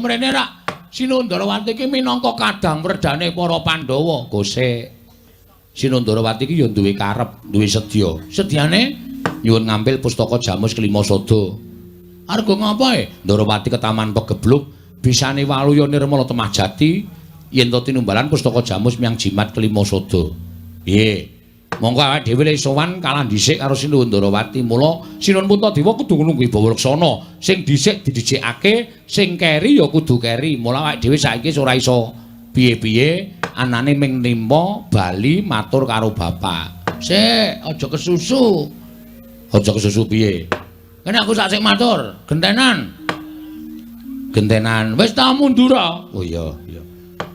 Mrene rak Sinundharawati iki minangka kadang wredane para Pandhawa. Gosek. Sinundharawati iki ya duwe karep, duwe sedya. Sedyane nyuwun ngampil pustaka Jamus Kelima Sada. Arga ngapa e? Ndharawati ketaman pegebluk, bisane waluya nirmala temah jati yen to tinumbalan pustaka Jamus miyang jimat Kelima Sada. Piye? Monggo awake dhewe le sowan kalah dhisik karo Sinuwun Ndarawati. Mula Sinuwun Puntadewa kudu nunggu wibawa laksana. Sing dhisik didhisikake, sing keri ya kudu keri. Mula awake dhewe saiki ora iso piye-piye, anane ming nimpa bali matur karo bapak. Sik, aja kesusu. Aja kesusu piye? Kene aku sak sik matur, gentenan. Gentenan. Wis ta mundur. Oh iya, iya.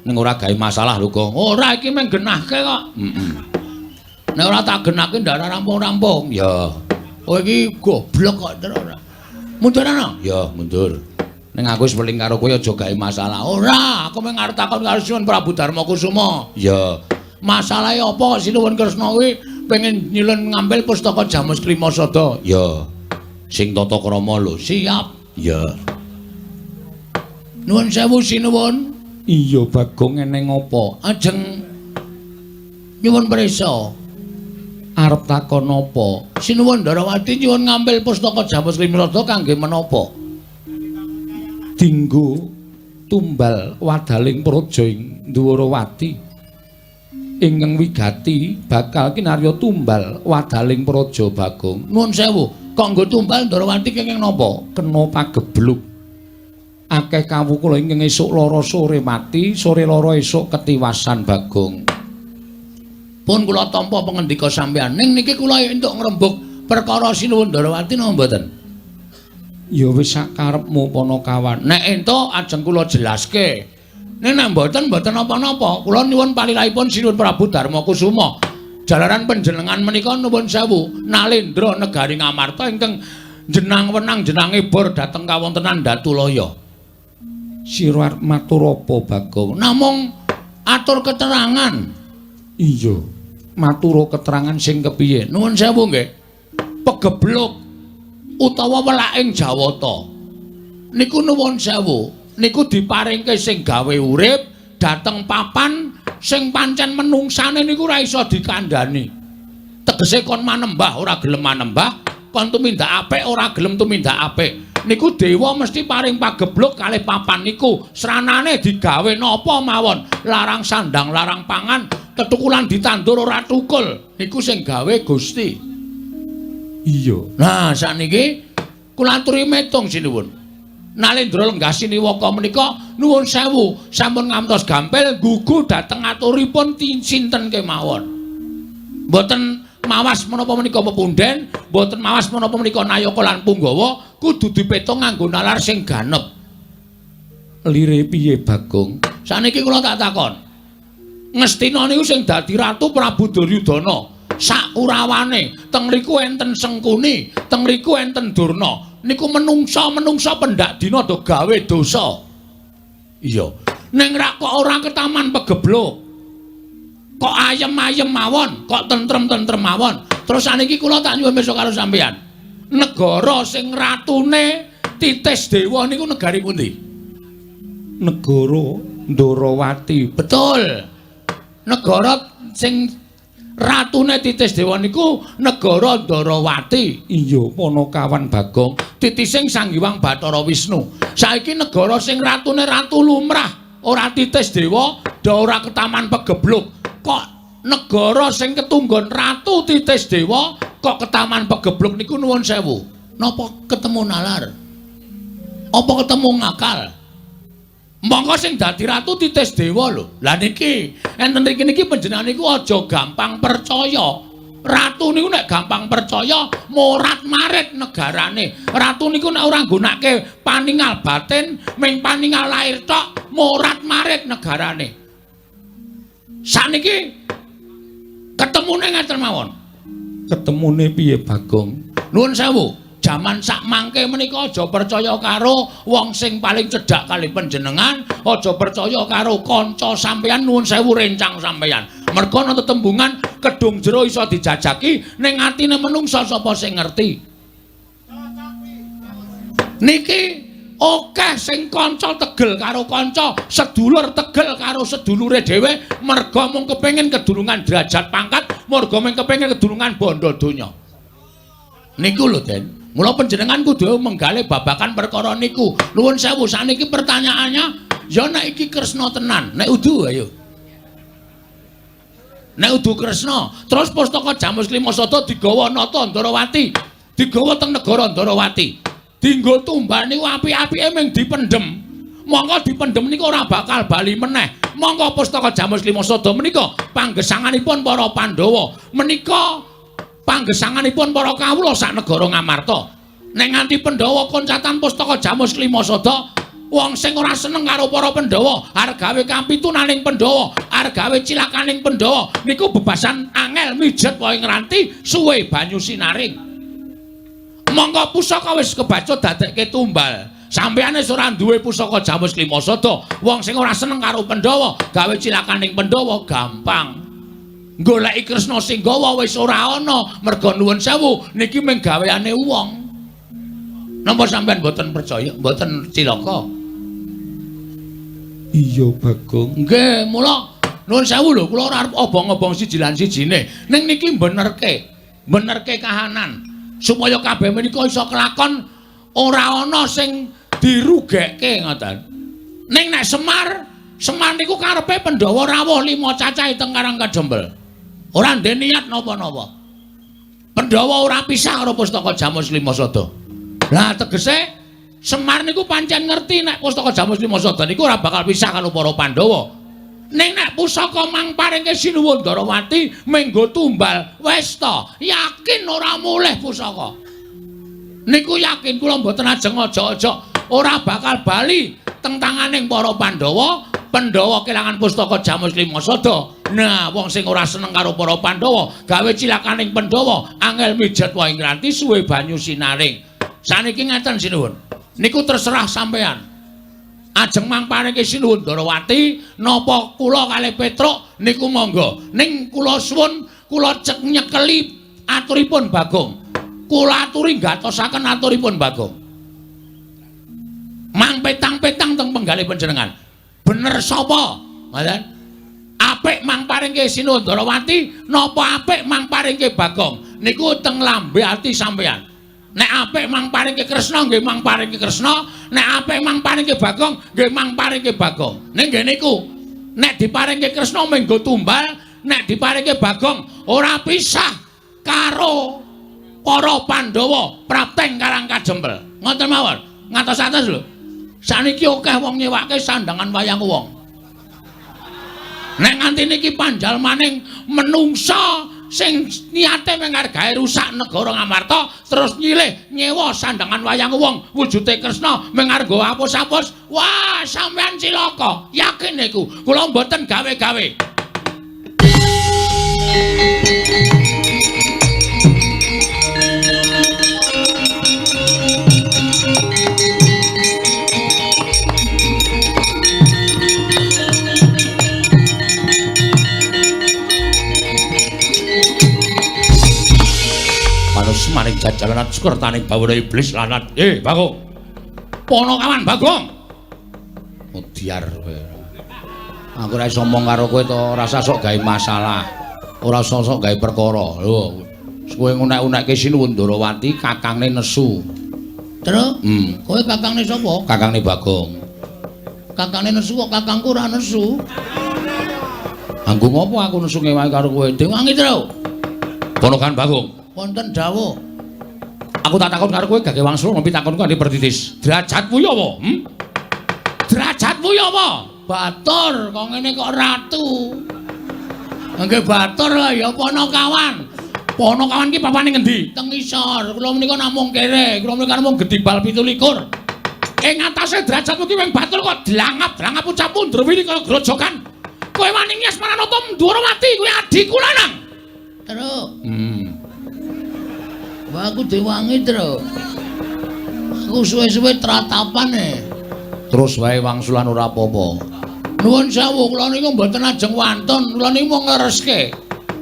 Ning ora gawe masalah lho, Gong. Ora, iki mung genahke kok. Heeh. Nek ora tak genahke ndak rampung-rampung. Ya. Oh iki goblok kok terus ora. Mundur ana? Ya, mundur. Ning aku wis weling karo kowe aja gawe masalah. Ora, aku mung arep takon karo Sinuwun Prabu Darma Kusuma. Ya. Masalahe apa Sinuwun Kresna kuwi pengen nyilon ngambil pustaka Jamus Klima Sada? Ya. Sing tata krama lho. Siap. Ya. Nuwun sewu Sinuwun. Iya, Bagong, eneng apa? Ajeng nyuwun prisa. Arep takon apa? Sinuwun Ndarawati nyuwun ngambil pustaka Jamus Klima Sada kangge menapa? Dinggo tumbal wadaling praja ing Dwarawati. Ingkang wigati bakal kinarya tumbal wadaling praja, Bagong. Nuwun sewu, kok nggo tumbal Ndarawati kenging napa? Kena pagebluk. Akeh kawula ingkang esuk lara sore mati, sore lara esuk ketiwasan, Bagong. Pun kula tampa pangendika sampeyan. Ning niki kula entuk ngrembug perkara Sinuwun Ndarawati napa mboten? Ya wis sak karepmu, Panakawan. Nek entuk ajeng kula jelaske. Ning nek mboten, mboten napa-napa. Kula nyuwun palilahipun Sinuwun Prabu Darma Kusuma. Jalaran panjenengan menika nuwun sewu nalendra negari Ngamarta ingkang jenang wenang jenange bor dhateng kawontenan Datulaya. Sira arep matur apa, Bagong? Namung atur keterangan. Iya. Matur keterangan sing kepiye? Nuwun sewu nggih. Pegebluk utawa welaking Jawata. Niku nuwun sewu, niku diparingke sing gawe urip dhateng papan sing pancen menungsane niku ora iso dikandhani. Tegese kon manembah ora gelem manembah, kon tumindak apik ora gelem tumindak apik. Niku dewa mesti paring pagebluk kalih papan niku. Sranane digawe napa mawon, larang sandang, larang pangan, tetukulan ditandur ora tukul. Niku sing gawe Gusti. Iya. Nah, sakniki kula aturi metung sinuwun. Nalendra lenggah siniwaka menika nuwun sewu sampun ngantos gampil gugu dhateng aturipun sinten kemawon. Mboten mawas menapa menika pepunden, mboten mawas menapa menika nayaka lan punggawa, kudu dipetung nganggo nalar sing ganep. Lire piye, Bagong? Sakniki kula tak takon. Ngastina niku sing dadi ratu Prabu Duryudana. Sak kurawane teng mriku enten Sengkuni, teng mriku enten Durna. Niku menungsa-menungsa pendak dina do gawe dosa. Iya. Ning rak kok ora ketaman pegebluk. Kok ayem-ayem mawon, kok tentrem-tentrem mawon. Terus saniki kula tak nyuwun besok karo sampeyan. Negara sing ratune Titis Dewa niku negari pundi? Negara Ndarawati. Betul. Negara sing ratune Titis Dewa niku negara Ndarawati. Iya, Panakawan Bagong. Titising Sang Hyang Bathara Wisnu. Saiki negara sing ratune ratu lumrah, ora Titis Dewa, da ora ketaman pegebluk. Kok negara sing ketunggon ratu Titis Dewa kok ketaman pegebluk niku nuwun sewu. Napa ketemu nalar? Apa ketemu ngakal? Monggo sing dadi ratu Titis Dewa lho. Lah niki enten mriki niki panjenengan niku aja gampang percaya. Ratu niku nek gampang percaya morat-marit negarane. Ratu niku nek ora nggunake paningal batin, ming paningal lair tok, morat-marit negarane. Sakniki ketemune ngaten mawon. Ketemune piye, Bagong? Nuwun sewu. Jaman sak mangke menika aja percaya karo wong sing paling cedhak kali panjenengan, aja percaya karo kanca sampeyan, nuwun sewu rencang sampeyan. Merga ana tetembungan kedung jero iso dijajaki, ning atine menungsa sapa sing ngerti. Niki Akeh sing kanca tegel karo kanca, sedulur tegel karo sedulure dhewe merga mung kepengin kedulungan derajat pangkat, merga mung kepengin kedulungan bondo donya. Niku lho, Den. Mula panjenengan kudu menggalih babakan perkara niku. Nuwun sewu, saniki pertanyaannya, ya nek iki Kresna tenan, nek udu ayo. Nek udu Kresna, terus pustaka Jamus Klima Sada digawa Nata Ndorowati, digawa teng negara Ndorowati. Dinggo tumbal niku apik-apike mung dipendhem. Mongko dipendhem niku ora bakal bali meneh. Mongko pustaka Jamus Klima Sada menika panggesanganipun para Pandhawa, menika panggesanganipun para kawula sak negara Ngamarta. Nek nganti Pandhawa koncatan pustaka Jamus Klima Sada, wong sing ora seneng karo para Pandhawa, arep gawe kapitunaning Pandhawa, arep gawe cilakaning Pandhawa, niku bebasan angel mijet wae ngranti suwe banyu sinaring. Mongko pusaka wis kebacut dadekke tumbal. Sampeyan wis ora duwe pusaka Jamus Klima Sada, wong sing ora seneng karo Pandhawa, gawe cilakaning Pandhawa gampang. Goleki Kresna sing gawa wis ora ana, merga nuwun sewu niki mung gaweane wong. Napa sampeyan mboten percaya, mboten cilaka? Iya, Bagong. Nggih, mula nuwun sewu lho, kula ora arep obong-obong siji lan sijine. Ning niki benerke, benerke kahanan supaya kabeh menika iso kelakon ora ana sing dirugekke ngoten. Ning nek Semar, Semar niku karepe Pandhawa rawuh 5 cacahe teng Karang Kadempel. Ora ndek niat napa-napa. Pandhawa ora pisah karo pustaka Jamus Klima Sada. Lah tegese Semar niku pancen ngerti nek pustaka Jamus Klima Sada niku ora bakal pisah karo para Pandhawa. Ning nek pusaka mang paringke Sinuwun Ndarawati menggo tumbal wis ta, yakin ora mulih pusaka. Niku yakin kula mboten ajeng aja-aja ora bakal bali teng tanganing para Pandhawa. Pandhawa kelangan pustaka Jamus Klima Sada. Nah, wong sing ora seneng karo para Pandhawa, gawe cilakaning Pandhawa, angel mijet wae ngranti suwe banyu sinaring. Saniki ngeten Sinuwun. Niku terserah sampean. Ajeng mang paringke Sinuwun Ndarawati napa kula kalih Petruk niku monggo. Ning kula suwun kula cek nyekeli aturipun Bagong. Kula aturi gatosaken aturipun Bagong. Mang petang-petang teng penggalih panjenengan. Bener sapa? Ngoten. Apik mang paringke Sinuwun Ndarawati napa apik mang paringke Bagong? Niku teng lambe ati sampean. Nek apik mang paringke Kresna nggih mang paringke Kresna, nek apik mang paringke Bagong nggih mang paringke Bagong. Ning nggih niku, nek diparingke Kresna menggo tumbal, nek diparingke Bagong ora pisah karo para Pandhawa prapteng Karang Kajempel. Ngoten mawon. Ngatos-atos lho. Saniki akeh wong nyewake sandangan wayang wong. Nek nganti niki panjal maning menungsa sing niate mung gawe rusak negara Ngamarta terus nyilih nyewa sandangan wayang wong wujude Kresna mung arep nggo apus-apus, wah sampean cilaka, yakin niku kula mboten gawe-gawe. Maring jajalan sekertaning bawana iblis lanat. Bagong. Ponokawan Bagong. Mudyar kowe. Aku ora iso omong karo kowe to, ora usah sok gawe masalah. Ora usah sok gawe perkara. Lho, kowe ngunek-unekke Sinuwun Ndarawati kakangne nesu. Terus? Kowe kakangne sapa? Kakangne Bagong. Kakangne nesu kok kakangku ora nesu. Anggo ngopo aku nesu ngewangi karo kowe? Dewangi, Tru. Ponokan Bagong. Wonten dawuh. Aku tak takon karo kowe gage wangsul ngopi takonku kanthi pertitis. Derajatmu ya apa? Derajatmu ya apa? Batur, kok ngene kok ratu. Nggih batur ya Ponokawan. Ponokawan ki papane ngendi? Teng isor. Kula menika namung kere, kula menika namung gedibal 27. Ing atase derajatmu ki wing batur kok dlangap-dlangap ucapmu ndrewili kaya grojogan. Kowe wani ngias Maranata Ndwarawati kuwi adhiku lanang. Terus. Wah, aku diwangi, Tru. Aku suwe-suwe tratapan e. Terus wae wangsulan ora apa-apa. Nuwun sewu, kula niku mboten ajeng wantun, kula niku mung nglereske.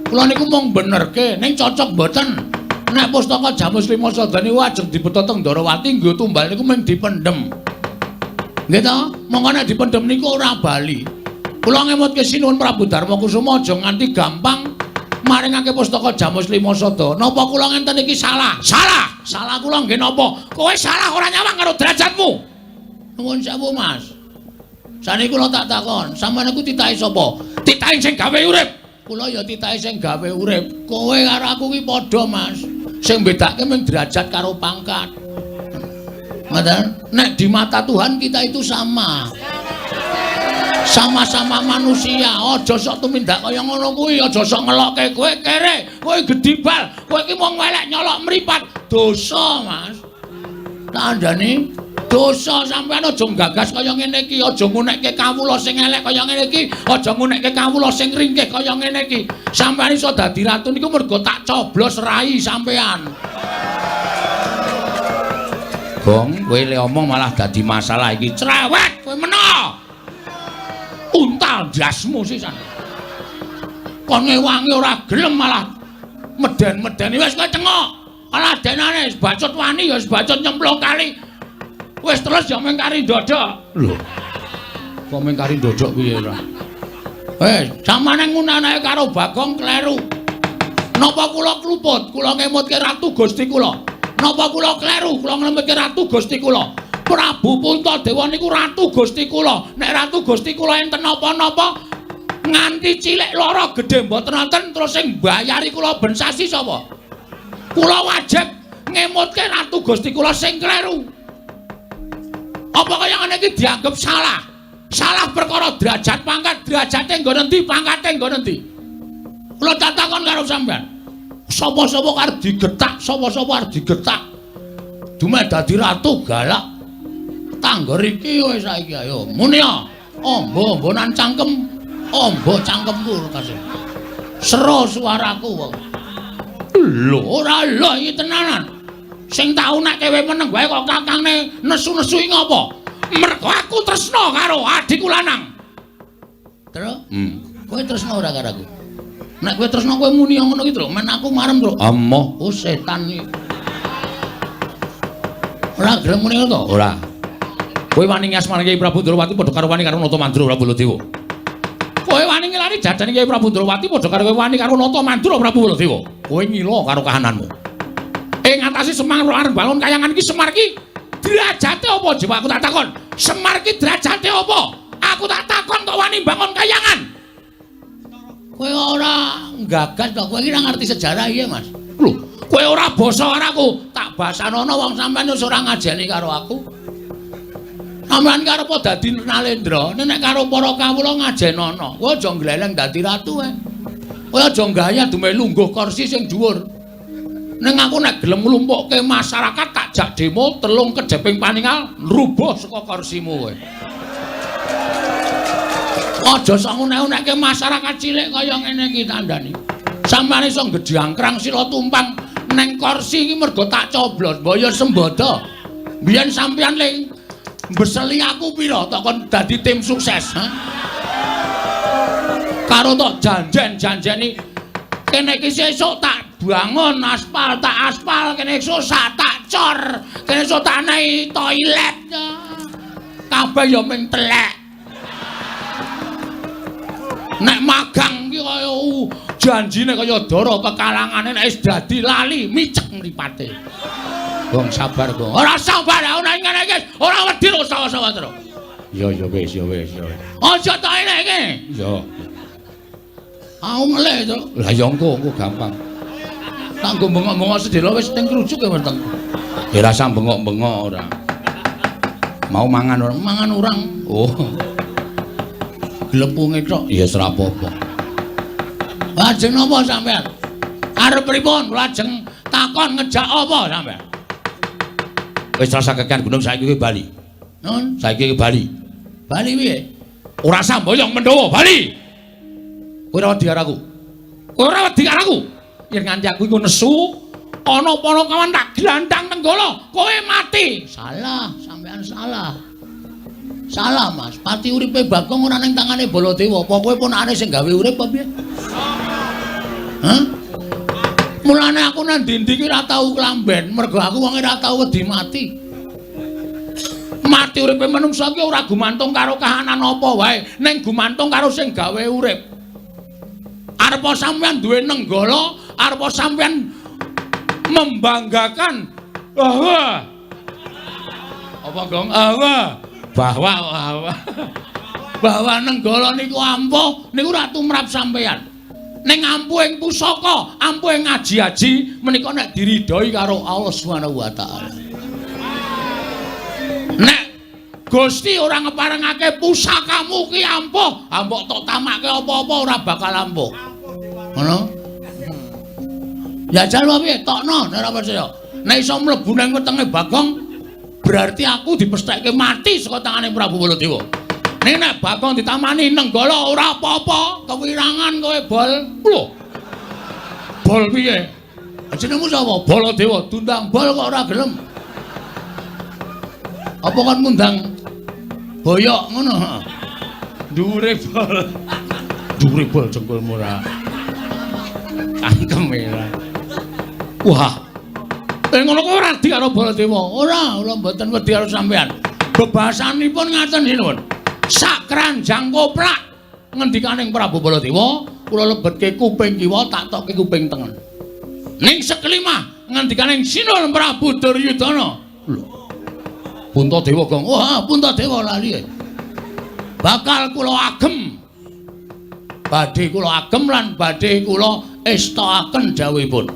Kula niku mung benerke, ning cocok mboten. Nek pustaka Jamus Klima Sada niku ajeng dibeta teng Ndarawati nggo tumbal niku mung dipendhem. Nggih to? Mongko nek dipendhem niku ora bali. Kula ngemutke Sinuwun Prabu Darma Kusuma aja nganti gampang maringake pustaka Jamus Lima Sada. Napa kula ngenten iki salah? Salah. Salah kula nggih napa? Kowe salah ora nyawang karo derajatmu. Nuwun sewu, Mas. Saniki kula tak takon, sampeyan niku titahe sapa? Titahe sing gawe urip. Kula ya titahe sing gawe urip. Kowe karo aku ki padha, Mas. Sing bedake mung derajat karo pangkat. Ngoten? Nek di mata Tuhan kita itu sama. Sama-sama manusia. Aja sok tumindak kaya ngono kuwi, aja sok ngelokke kowe kere, kowe gedibal, kowe iki wong elek nyolok mripat. Dosa, Mas. Kandhane dosa sampean aja nggagas kaya ngene iki, aja ngunekke kawula sing elek kaya ngene iki, aja ngunekke kawula sing ringkih kaya ngene iki. Sampean iso dadi ratu niku mergo tak coblos rai sampean. Gong, kowe le omong malah dadi masalah iki. Cerewet kowe meno. Untal ndasmu sisan. Kon ngewangi ora gelem malah meden-medeni wis kowe cengok. Alah denane bacut wani ya bacut nyemplung kali. Wis terus ya mung kari ndodok. Lho. Kok mung kari ndodok piye ora? Samane ngunane karo Bagong kleru. Napa kula kluput? Kula ngemutke Ratu Gusti kula. Napa kula kleru? Kula ngemutke Ratu Gusti kula. Prabu Puntadewa niku Ratu Gusti kula. Nek Ratu Gusti kula enten napa-napa nganti cilik lara gedhe mboten wonten terus sing mbayari kula ben sasi sapa? Kula wajib ngemutke Ratu Gusti kula sing kleru. Apa kaya ngene iki dianggep salah? Salah perkara derajat pangkat, derajate nggon endi, pangkate nggon endi? Kula takon karo sampean. Sapa-sapa arep digetak, sapa-sapa arep digetak. Dumeh dadi ratu galak. Tangger iki wis saiki ayo muni ya. Amba-ambanan cangkem, amba cangkemku kasih. Sero suaraku wong. Lho ora lho iki tenanan. Sing tau nek kowe meneng wae kok kakangne nesu-nesu iki ngopo? Mergo aku tresna karo adikku lanang. Tru? Kowe tresna ora karo aku? Nek kowe tresna kowe muni ngono ki, Tru. Men aku marem, Tru. Amoh, oh setan iki. Ora gelem muni ngono to? Ora. Kowe wani ngasmani Kyai Prabu Ndrawati padha karo wani karo Nata Mandura Prabu Baladewa. Kowe wani ngelani jajane Kyai Prabu Ndrawati padha karo kowe wani karo Nata Mandura Prabu Baladewa. Kowe ngila karo kahananmu. Ing ngatasi Semar arep bangun kayangan iki Semar iki derajate apa coba aku tak takon. Semar iki derajate apa? Aku tak takon kok wani bangun kayangan. Kowe ora nggagas to, kowe iki ora ngerti sejarah iya, Mas. Lho, kowe ora basa karo aku, tak basanono wong sampean wis ora ngajeni karo aku. Sampeyan karep dadi Nalendra, nek karo para kawula ngajenono. Kowe aja ngleleng dadi ratu ae. Kowe aja gaya dumeh lungguh kursi sing dhuwur. Ning aku nek gelem nglumpukke masyarakat tak jak demo telung kejeping paningal rubuh saka kursimu kowe. Aja sok ngunek-unekke masyarakat cilik kaya ngene iki tandani. Sampeyan iso gedhangkrang sila tumpang neng kursi iki mergo tak coblos, mbok ya sembodo. Biyen sampeyan ling mbeseli aku pira tok kon dadi tim sukses, ha? Karo tok janjen-janjeni kene iki sesuk tak bangun aspal, tak aspal, kene esuk tak cor, kene esuk tak nei toilet. Kabeh ya ming telek. Nek magang ki kaya janjine kaya dara kekalangane nek wis dadi lali micek mripate. Gong sabar, Gong. Ora sabar aku nek ngene iki ora wedi kok sawa-sawa terus. Ya ya wis ya wis ya. Aja tok enek iki. Ya. Aku ngelih to. Lah ya engko engko gampang. Tak nggo bengok-bengok sedhela wis teng krujuk ya weteng. Ya ora usah bengok-bengok ora. Mau mangan ora? Mangan urang. Oh. Glepunge tok. Ya wis ora apa-apa. Lajeng napa sampean? Arep pripun? Lajeng takon ngejak apa sampean? Wis rasa kekean gunung saiki kowe bali. Nun, saiki kowe bali. Bali piye? Ora samboyong Mendawa, bali. Kowe ora wedi karo aku. Kowe ora wedi karo aku. Yen nganti aku iku nesu, ana panakawan tak glandang tenggala, kowe mati. Salah, sampean salah. Salah, Mas. Pati uripe Bagong ora ning tangane Baladewa. Apa kowe ponakane sing gawe urip apa piye? Hah? Mulane aku nang ndi-ndi ki ora tau klamben, mergo aku wonge ora tau wedi mati. Ati uripe manungsa ki ora gumantung karo kahanan apa wae, ning gumantung karo sing gawe urip. Arepa sampeyan duwe nenggala, arepa sampeyan membanggakan bahwa apa gong? Bahwa bahwa bahwa nenggala niku ampuh niku ora tumrap sampeyan. Ning ampuh ing pusaka, ampuh ing aji-aji menika nek diridhoi karo Allah Subhanahu wa taala. Nek Gusti ora ngeparengake pusakamu ki ampuh, mbok tok tamake apa-apa ora bakal ampuh. Ngono? Jajal wae piye? Tokno nek ora percaya. Nek iso mlebu nang wetenge Bagong, berarti aku dipestheke mati saka tangane Prabu Baladewa. Ning nek Bagong ditamani nenggala ora apa-apa, kewirangan kowe bol. Lho. Bol piye? Jenengmu sapa? Baladewa. Diundang bol kok ora gelem. Apa kon ngundang boyok ngono? Dhuwure bol. Dhuwure bol jengkulmu ora. Cangkem ora. Wah. Ngono kok ora wedi karo Baladewa. Ora, kula mboten wedi karo sampean. Bebasanipun ngaten sinuwun. Sak keranjang koplak ngendikaning Prabu Baladewa, kula lebetke kuping kiwa tak tokke kuping tengen. Ning sekelimah ngendikaning Sinuwun Prabu Duryudana. Lho. Puntadewa Gong. Wah, Puntadewa lali. Bakal kula agem. Badhe kula agem lan badhe kula estokaken dawuhipun.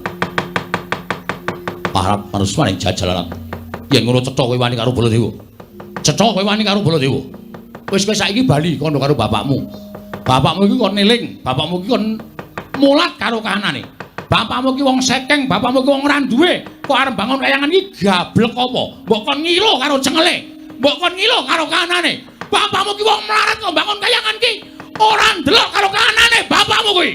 Parap maruswaning jajalalan. Yen ngono cetha kowe wani karo Baladewa. Cetha kowe wani karo Baladewa. Wis kowe saiki bali kono karo bapakmu. Bapakmu iki kon eling, bapakmu iki kon mulat karo kahanane. Bapakmu iki wong sekeng, bapakmu iki wong ora duwe. Kok arep bangun kayangan iki gablek apa? Mbok kon ngilo karo cengele. Mbok kon ngilo karo kahanane. Bapakmu iki wong melarat kok bangun kayangan iki ora ndelok karo kahanane bapakmu kuwi.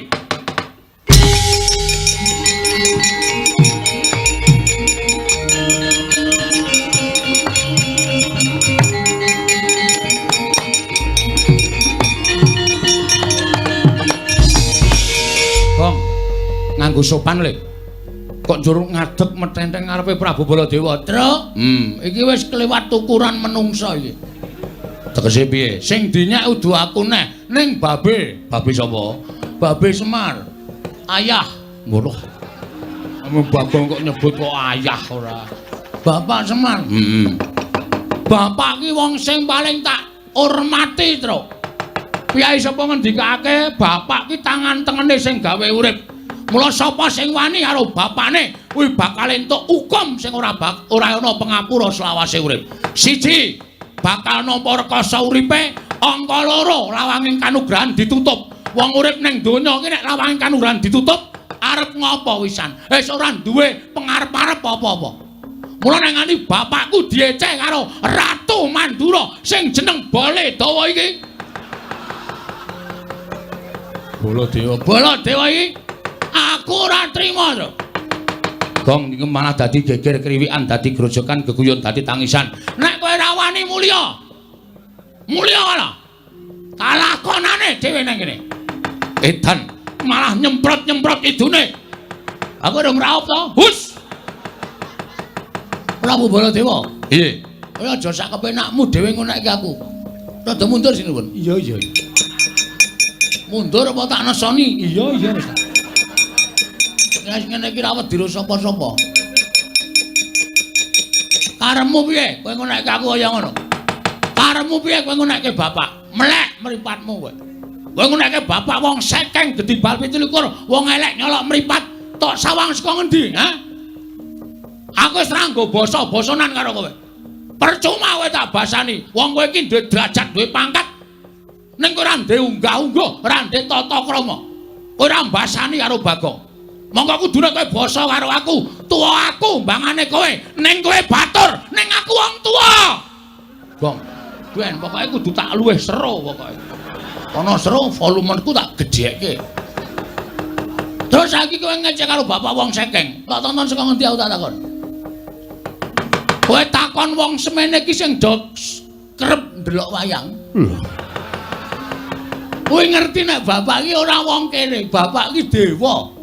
Gong, nganggo sopan le. Kok njur ngadeg metenteng ngarepe Prabu Baladewa. Truk, iki wis kelewat ukuran menungsa iki. Tegese piye? Sing dinyak udu aku neh, ning babe. Babe sapa? Babe Semar. Ayah. Ngono. Bagong kok nyebut kok ayah ora. Bapak Semar. Bapak ki wong sing paling tak hormati, Truk. Piyai sapa ngendikake bapak ki tangan tengene sing gawe urip. Mula sapa sing wani karo bapane kuwi bakal entuk hukum sing ora ora ana pengapura selawase urip. Siji, bakal nampa rekasa uripe, angka loro lawanging kanugrahan ditutup. Wong urip ning donya iki nek lawanging kanugrahan ditutup, arep ngopo wisan? Wis ora duwe pengarep-arep apa-apa. Mula nek nganti bapakku dieceh karo Ratu Mandura sing jeneng Baladewa iki. Baladewa, Baladewa iki aku ora trima to. Gong iki malah dadi geger kriwikan, dadi grojokan, geguyon, dadi tangisan. Nek kowe ora wani mulya. Mulya ana. Kalakonane dhewe nang kene. Edan malah nyemprot-nyemprot idune. Aku urung raup to. Hus. Prabu Baladewa. Piye? Kowe aja sak kepenakmu dhewe ngono iki aku. Rada mundur sinuwun. Iya, iya. Mundur apa tak nesoni? Iya, iya wis. Nek ngene iki ra wedi sapa-sapa. Karepmu piye? Kowe ngonekke aku kaya ngono. Karepmu piye kowe ngonekke bapak? Melek mripatmu kowe. Kowe ngonekke bapak wong sekeng gedhi bal 27, wong elek nyolok mripat, tok sawang saka ngendi, ha? Aku wis ra nggo basa-basanan karo kowe. Percuma kowe tak basani. Wong kowe iki duwe derajat, duwe pangkat. Ning kowe ora ndek unggah-ungguh, ora ndek tata krama. Kowe ora mbasani karo Bagong. Monggo kudune kowe basa karo aku, tuwa aku mbangane kowe, ning kowe batur, ning aku wong tuwa. Gong, ben pokoke kudu tak luwih seru pokoke. Ana seru volumeku tak gedhekke. Terus saiki kowe ngecek karo bapak wong sekeng. Tak tonton saka ngendi aku tak takon. Kowe takon wong semene iki sing do kerep ndelok wayang. Lho. Kowe ngerti nek bapak iki ora wong kene, bapak iki dewa.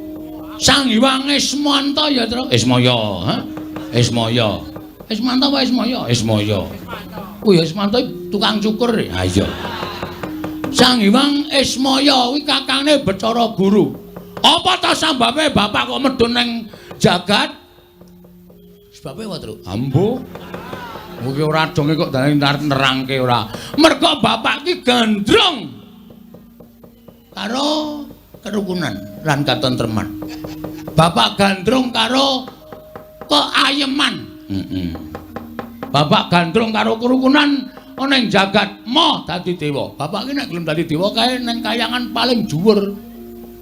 Sang Hyang Ismanta ya, Tru. Ismaya, ha? Ismaya. Ismanta apa Ismaya? Ismaya. Oh ya Ismanto tukang cukur. Ha iya. Sang Hyang Ismaya kuwi kakangne Bathara Guru. Apa ta sambabe bapak kok medhun ning jagat? Sebabe apa, Truk? Ambo. Kuwi ora donge kok dane nerangke ora. Mergo bapak ki gandrung karo kerukunan lan katentreman. Bapak gandrung karo keayeman. Heeh. Bapak gandrung karo kerukunan ana ing jagat mo dadi dewa. Bapak ki nek gelem dadi dewa kae ning kayangan paling dhuwur.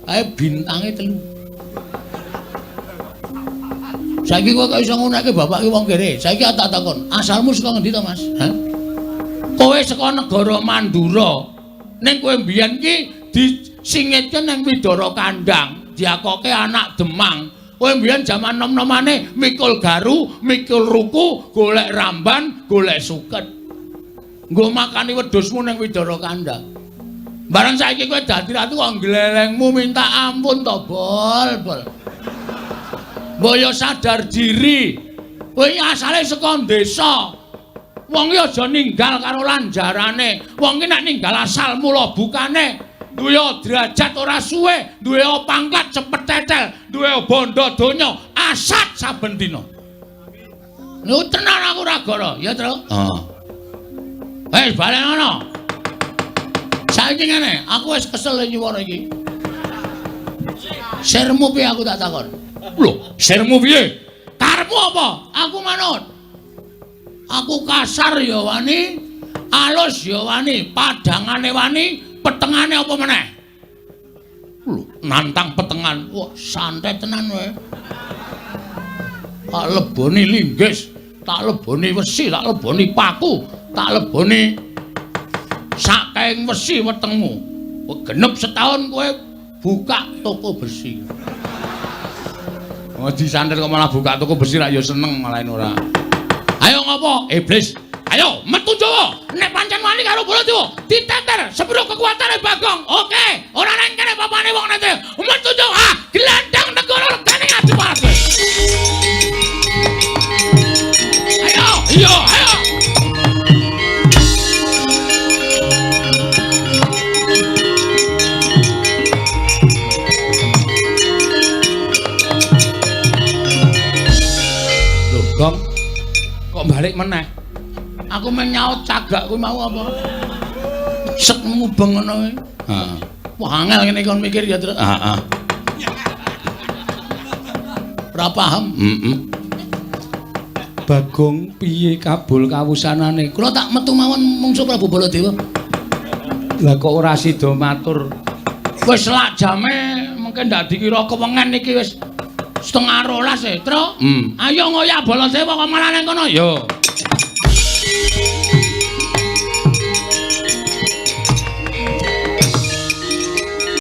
Kae bintange 3. Saiki kowe kok iso nguneke bapak ki wong kere. Saiki tak takon, asalmu saka ngendi to, Mas? Hah? Kowe saka negara Mandura. Ning kowe mbiyen ki disingitke ning Widara Kandang, diakoke anak Demang. Kowe mbiyen jaman nom-nomane mikul garu, mikul ruku, golek ramban, golek suket. Nggo makani wedhusmu ning Widara Kandang. Bareng saiki kowe dadi ratu kok glelengmu minta ampun to, Bol, Bol. Mbok yo sadar diri. Kowe asale saka desa. Wong iki aja ninggal karo lanjarane. Wong iki nek ninggal asal mula bukane duwe derajat ora suwe, duwe pangkat cepet tetel, duwe bondo donya asat saben dina. Niku tenan aku ora goro, ya, Tru? Heeh. Wis balen ngono. Saiki ngene, aku wis kesel nyuwara iki. Sirmu piye aku tak takon? Lho, sirmu piye? Karepmu apa? Aku manut. Aku kasar ya wani, alus ya wani, padangane wani, petengane apa meneh? Lho, nantang petengan. Wah, santai tenan kowe. Tak leboni linggis, tak leboni wesi, tak leboni paku, tak leboni sakaing wesi wetengmu. Genep setahun kowe buka toko besi. Oh, disantet kok malah buka toko besi rak ya seneng malah ora. Ayo ngopo? Iblis. Ayo metu Jawa. Nek pancen wani karo Baladewa, diteter sepiro kekuatane Bagong. Oke, ora nang kene papane wong nete. Metu Jawa, gelandang negara regane Adipati. Ayo, iya, ayo. Lho, Gong. Kok balik meneh? Aku mung nyaut cagak kuwi mau apa? Sek mubeng ngono kuwi. Heeh. Wah, angel ngene kon mikir ya, Tru. Heeh. Ora paham. Heeh. Bagong piye kabul kawusanane? Kula tak metu mawon mungsu Prabu Baladewa. Lah kok ora sida matur? Wis selak jame mungkin ndak dikira kewengen iki wis 11:30 e, Tru. Ayo ngoyak Baladewa kok malah nang kono. Yo.